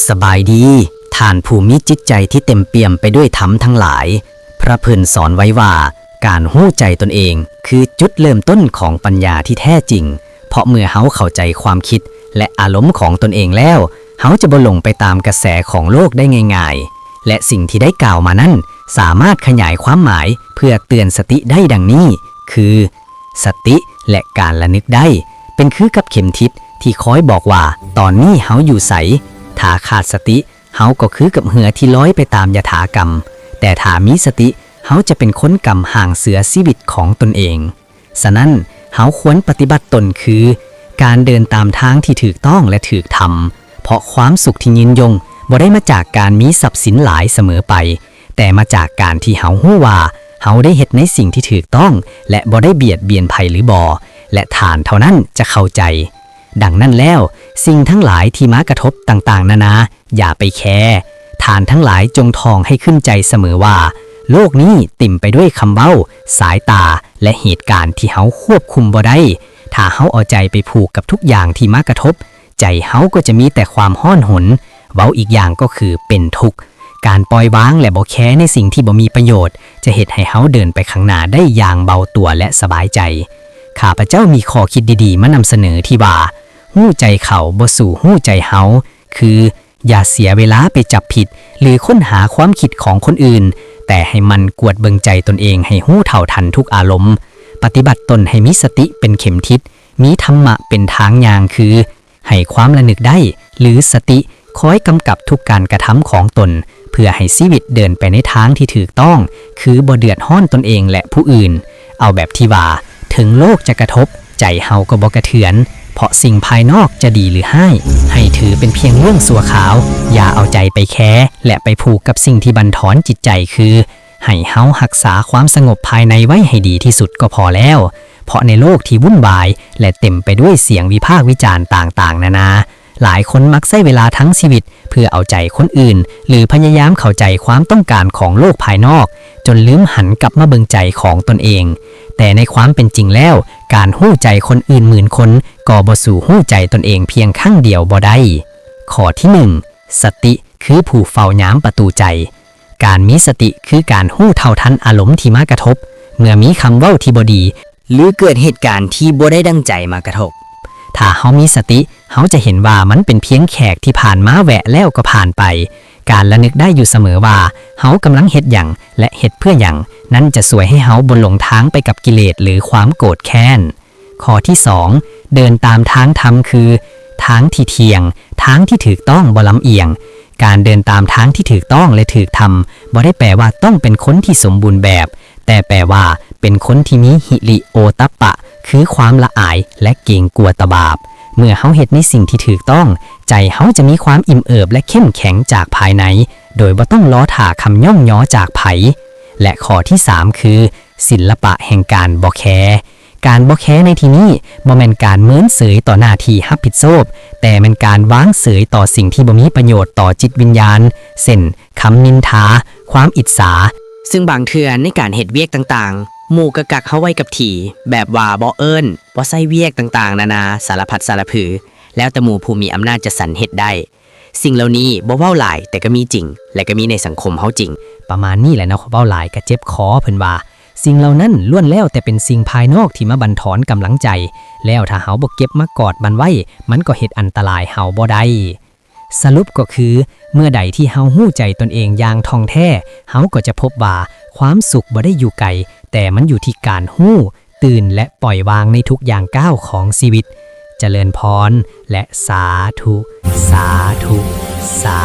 ສະບາຍດີ, ທ່ານຜູ້ມີຈິດໃຈທີ່ເຕັມປ່ຽມໄປດ້ວຍທຳທັງຫຼາຍ. ພະເພິ່ນສອນໄວ້ວ່າ ການຮູ້ໃຈຕົນເອງຄືຈຸດເລີ່ມຕົ້ນຂອງປັນຍາທີ່ແທ້ຈິງ, ເພາະເມື່ອເຮົາເຂົ້າໃຈຄວາມຄິດ ແລະ ອາລົມຂອງຕົນເອງແລ້ວ, ເຮົາຈະບໍ່ຫຼົງໄປຕາມກະແສຂອງໂລກໄດ້ງ່າຍໆ. ແລະ ສິ່ງທີ່ໄດ້ກ່າວມານັ້ນ ສາມາດຂະຫຍາຍຄວາມໝາຍເພື່ອເຕືອນສະຕິໄດ້ດັ່ງນີ້ ຄື ສະຕິ ແລະ ການລະນຶກໄດ້ ເປັນຄືກັບເຂັມທິດທີ່ຄອຍບອກວ່າ ຕອນນີ້ເຮົາຢູ່ໃສ. ຖ້າຂາດສະຕິ, ເຮົາກໍຄືກັບເຮືອທີ່ລອຍໄປຕາມຍະຖາກຳ, ແຕ່ຖ້າມີສະຕິ, ເຮົາຈະເປັນຄົນກຳຫາງເສືອຊີວິດຂອງຕົນເອງ. ສະນັ້ນ, ເຮົາຄວນປະຕິບັດຕົນຄື ການເດີນຕາມທາງທີ່ຖືກຕ້ອງ ແລະ ຖືກທຳ, ເພາະຄວາມສຸກທີ່ຍືນຍົງບໍ່ໄດ້ມາຈາກການມີຊັບສິນຫຼາຍສະເໝີໄປ, ແຕ່ມາຈາກການທີ່ເຮົາຮູ້ວ່າເຮົາໄດ້ເຮັດໃນສິ່ງທີ່ຖືກຕ້ອງ ແລະ ບໍ່ໄດ້ບຽດບຽນໃຜຫຼືບໍ່, ແລະ ທ່ານເທົ່ານັ້ນຈະເຂົ້າໃຈ. ດັ່ງນັ້ນແລ້ວ, ສິ່ງທັງຫຼາຍທີ່ມາກະທົບຕ່າງໆນານາ, ຢ່າໄປແຄ. ທ່ານທັງຫຼາຍຈົ່ງທ່ອງໃຫ້ຂຶ້ນໃຈສະເໝີວ່າ ໂລກນີ້ເຕັມໄປດ້ວຍຄຳເວົ້າ, ສາຍຕາ ແລະ ເຫດການທີ່ເຮົາຄວບຄຸມບໍ່ໄດ້. ຖ້າເຮົາເອົາໃຈໄປຜູກກັບທຸກຢ່າງທີ່ມາກະທົບ, ໃຈເຮົາກໍຈະມີແຕ່ຄວາມຮ້ອນຮົນ, ເວົ້າອີກຢ່າງກໍຄືເປັນທຸກ. ການປ່ອຍວາງ ແລະ ບໍ່ແຄໃນສິ່ງທີ່ບໍ່ມີປະໂຫຍດ ຈະເຮັດໃຫ້ເຮົາເດີນໄປຂ້າງໜ້າໄດ້ຢ່າງເບົາຕົວ ແລະ ສະບາຍໃຈ. ຂ້າພະເຈົ້າມີຂໍ້ຄິດດີໆມານຳສະເໜີທີ່ວ່າ ຮູ້ໃຈເຂົາບໍ່ສູ້ຮູ້ໃຈເຮົາ, ຄື ຢ່າເສຍເວລາໄປຈັບຜິດ ຫຼື ຄົ້ນຫາຄວາມຄິດຂອງຄົນອື່ນ, ແຕ່ໃຫ້ໝັ່ນກວດເບິ່ງໃຈຕົນເອງໃຫ້ຮູ້ເທົ່າທັນທຸກອາລົມ. ປະຕິບັດຕົນໃຫ້ມີສະຕິເປັນເຂັມທິດ, ມີທຳມະເປັນທາງຍ່າງ ຄື ໃຫ້ຄວາມລະນຶກໄດ້ ຫຼື ສະຕິ ຄອຍກຳກັບທຸກການກະທຳຂອງຕົນ, ເພື່ອໃຫ້ຊີວິດເດີນໄປໃນທາງທີ່ຖືກຕ້ອງ, ຄືບໍ່ເດືອດຮ້ອນຕົນເອງ ແລະ ຜູ້ອື່ນ. ເອົາແບບທີ່ວ່າ ເຖິງໂລກຈະກະທົບ, ໃຈເຮົາກໍບໍ່ກະເທືອນ, ເພາະສິ່ງພາຍນອກຈະດີ ຫຼື ຮ້າຍ, ໃຫ້ຖືເປັນພຽງເລື່ອງຊົ່ວຄາວ. ຢ່າເອົາໃຈໄປແຄ ແລະ ໄປຜູກກັບສິ່ງທີ່ບັນທອນຈິດໃຈ, ຄື ໃຫ້ເຮົາຮັກສາຄວາມສະຫງົບພາຍໃນໄວ້ໃຫ້ດີທີ່ສຸດກໍພໍແລ້ວ, ເພາະໃນໂລກທີ່ວຸ່ນວາຍ ແລະ ເຕັມໄປດ້ວຍສຽງວິພາກວິຈານຕ່າງໆນານາ, ຫຼາຍຄົນມັກໃຊ້ເວລາທັງຊີວິດເພື່ອເອົາໃຈຄົນອື່ນ ຫຼື ພະຍາຍາມເຂົ້າໃຈຄວາມຕ້ອງການຂອງໂລກພາຍນອກ, ຈົນລືມຫັນກັບມາເບິ່ງໃຈຂອງຕົນເອງ. ແຕ່ໃນຄວາມເປັນຈິງແລ້ວ, ການຮູ້ໃຈຄົນອື່ນໝື່ນຄົນ ກໍບໍ່ສູ້ຮູ້ໃຈຕົນເອງພຽງຄັ້ງດຽວບໍ່ໄດ້. ຂໍ້ທີໜຶ່ງ, ສະຕິ ຄືຜູ້ເຝົ້າຍາມປະຕູໃຈ. ການມີສະຕິຄືການຮູ້ເທົ່າທັນອາລົມທີ່ມາກະທົບ. ເມື່ອມີຄຳເວົ້າທີ່ບໍ່ດີ ຫຼື ເກີດເຫດການທີ່ບໍ່ໄດ້ດັ່ງໃຈມາກະທົບ, ຖ້າເຮົາມີສະຕິ, ເຮົາຈະເຫັນວ່າມັນເປັນພຽງແຂກທີ່ຜ່ານມາແວະແລ້ວກໍຜ່ານໄປ. ການລະນຶກໄດ້ຢູ່ສະເໝີວ່າເຮົາກຳລັງເຮັດຫຍັງ ແລະ ເຮັດເພື່ອຫຍັງ, ນັ້ນຈະຊ່ວຍໃຫ້ເຮົາບໍ່ຫຼົງທາງໄປກັບກິເລດ ຫຼື ຄວາມໂກດແຄ້ນ. ຂໍ້ທີສອງ, ເດີນຕາມທາງທຳ ຄື ທາງທີ່ທ່ຽງ, ທາງທີ່ຖືກຕ້ອງບໍ່ລຳອຽງ. ການເດີນຕາມທາງທີ່ຖືກຕ້ອງ ແລະ ຖືກທຳ ບໍ່ໄດ້ແປວ່າຕ້ອງເປັນຄົນທີ່ສົມບູນແບບ, ແຕ່ແປວ່າເປັນຄົນທີ່ມີຫິລິໂອຕັບປະ, ຄືຄວາມລະອາຍ ແລະ ເກງກົວຕະບາບ. ເມື່ອເຮົາເຮັດໃນສິ່ງທີ່ຖືກຕ້ອງ, ໃຈເຮົາຈະມີຄວາມອີ່ມເອີບ ແລະ ເຂັ້ມແຂງຈາກພາຍໃນ, ໂດຍບໍ່ຕ້ອງລໍຖ້າຄຳຍ້ອງຍໍຈາກໃຜ. ແລະ ຂໍ້ທີສາມ ຄື ສິນລະປະແຫ່ງການບໍ່ແຄ. ການບໍ່ແຄໃນທີ່ນີ້ບໍ່ແມ່ນການເມີນເສີຍຕໍ່ໜ້າທີ່ຮັບຜິດຊອບ, ແຕ່ແມ່ນການວາງເສີຍຕໍ່ສິ່ງທີ່ບໍ່ມີປະໂຫຍດຕໍ່ຈິດວິນຍານ, ເຊັ່ນ ຄຳນິນທາ, ຄວາມອິດສາ. ຊຶ່ງບາງເທື່ອໃນການເຮັດວຽກຕ່າງໆ, ໝູ່ກໍກັກເຮົາໄວ້ກັບທີ່, ແບບວ່າບໍ່ເອີ້ນ, ບໍ່ໃສ່ວຽກຕ່າງໆນານາ, ສາລະພັດສາລະພື, ແລ້ວແຕ່ໝູ່ຜູ້ມີອຳນາດຈັດສັນເຮັດໄດ້. ສິ່ງເຫຼົ່ານີ້ບໍ່ເວົ້າຫຼາຍ ແຕ່ກໍມີຈິງ ແລະ ກໍມີໃນສັງຄົມເຮົາຈິງ. ປະມານນີ້ແຫຼະເນາະ, ເວົ້າຫຼາຍກະເຈັບຄໍ, ເພິ່ນວ່າ ສິ່ງເຫຼົ່ານັ້ນລ້ວນແລ້ວແຕ່ເປັນສິ່ງພາຍນອກທີ່ມາບັນທອນກຳລັງໃຈ, ແລ້ວຖ້າເຮົາບໍ່ເກັບມາກອດມັນໄວ້, ມັນກໍເຮັດອັນຕະລາຍເຮົາບໍ່ໄດ້. ສະຫຼຸບກໍຄື, ເມື່ອໃດທີ່ເຮົາຮູ້ໃຈຕົນເອງຢ່າງທ່ອງແທ້, ເຮົາກໍຈະພົບວ່າຄວາມສຸກບໍ່ໄດ້ຢູ່ໄກ, ແຕ່ມັນຢູ່ທີ່ການຮູ້, ຕື່ນ ແລະ ປ່ອຍວາງໃນທຸກຢ່າງກ້າວຂອງຊີວິດ. ຈະເລີນພອນ ແລະ ສາທຸ, ສາທຸ, ສາ